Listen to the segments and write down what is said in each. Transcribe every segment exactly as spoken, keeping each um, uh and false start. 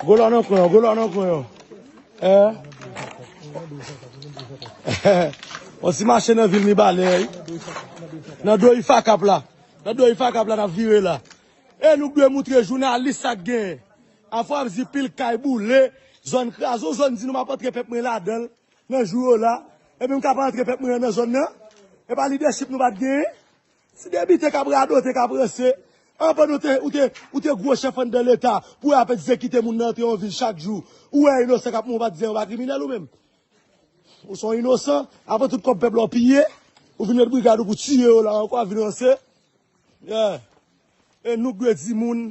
Golo nan kwen yo, golo nan kwen yo. Eh? On ti mache nan vil Mibalè, wi. Nan do Ifakap la. Nan do Ifakap la, n ap vire la. E nou dwe moutre jounalis sa k genyen. Afwa ap di pil kay boule, zòn kraze, yon zòn di nou m ap antre pèp mwen ladan l nan jou yo la. Epi m ka pa antre pèp mwen an nan zòn nan. E pa lidèchip nou pa t genyen. Si debite k ap radote, k ap ranse, an pandan ou te, ou te, ou te gwo chèf anndan Leta, pou w ap egzekite moun nan antre yon vil chak jou, ou wè inosan k ap mouri, ou pa t di anyen, ou pa kriminèl ou menm? Ou se yon inosan, apre tout kòb pèp la w piye, ou vin met brigad ou pou tiye yo la ankò, ap vin ranse. Yeah. E nou k dwe di moun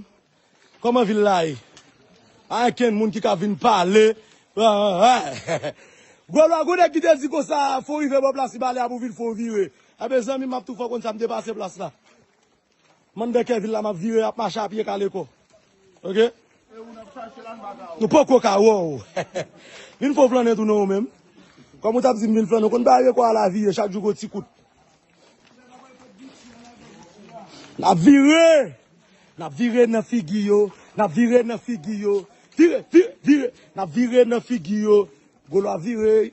kòman vil la ye. Pa gen kenn moun ki ka vin pale. Ah, ah, ah. Gwo lwa, gwo nèg ki te di konsa, fò w rive bò plas Mibalè a pou vin fè w vire. Enben, zanmi m, m ap tou fè w konn sa, m te pase plas la. M anndan kè vil la, m ap vire, ap mache a pye kale kò. Oke? Nou poko ka wè w. Vin fè w flannen tou non ou menm. Kòm ou t ap di m vin flannen, ou konn bagay yo kwa la vire, chak jou gwo ti kout. N ap vire! N ap vire nan figi yo. N ap vire nan figi yo. Vire, vire, vire. N ap vire nan figi yo. Golo ap vire.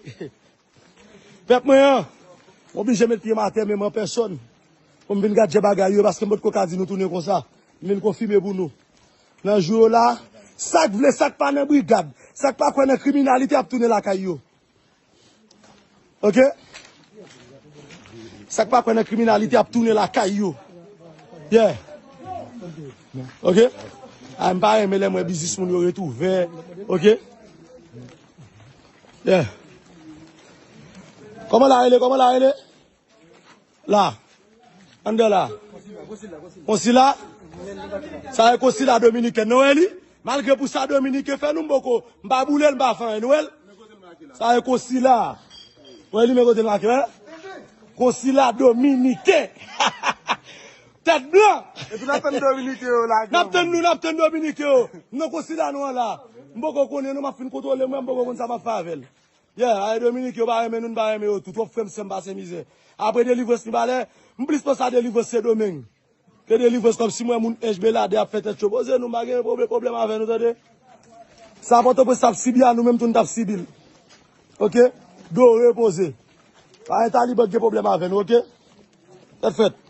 Pèp mwen an, m oblije met pye m atè menm an pèsòn. Pou m vin gad jan bagay yo, paske m potko ka di nou tounen konsa. M vin konfime pou nou. Nan jou yo la, sa k vle, sa k pa nan brigad, sa k pa kwè nan kriminalite ap tounen lakay yo. Oke? Sa k pa kwè nan kriminalite ap tounen lakay yo. Yeah. Oke? A, m pa renmen lè m wè biznis moun yo ret ouvè. Oke? Yeah. Kòman la rele? Kòman la rele? La. Anndan la. Konsila? Sa e konsila dominiken. Nou wè li? Malgre pou sa dominiken fè nou, m poko, m pa boule l, m pa fè anyen. Nou wè l? Sa e konsila. Wè li men kote l make, wè? Konsila dominiken. Tèt blan. Epi n ap tann dominiken yo lage. N ap tann nou, n ap tann dominiken yo. Nan konsila nou an la. M poko konnen nou, m ap fin kontwole mwen, m poko konn sa m ap fè avè l. Yeah, a Dominik yo pa renmen nou, nou pa renmen yo tou. Twòp frè m, sè m pase mizè. Apre delivrans Mibalè, m plis panse a delivrans Sendomeng ke delivrans kòmsi m wè moun Ench Belade ap fè tèt cho. Poze nou, m pa gen pwoblè, pwoblèm avè nou, tande. Sa Pòtoprens t ap sibi a, nou menm tou n t ap sibi l. Oke? Do repoze. Pa gen Taliban k gen pwoblèm avè nou, oke? Tèt frèt.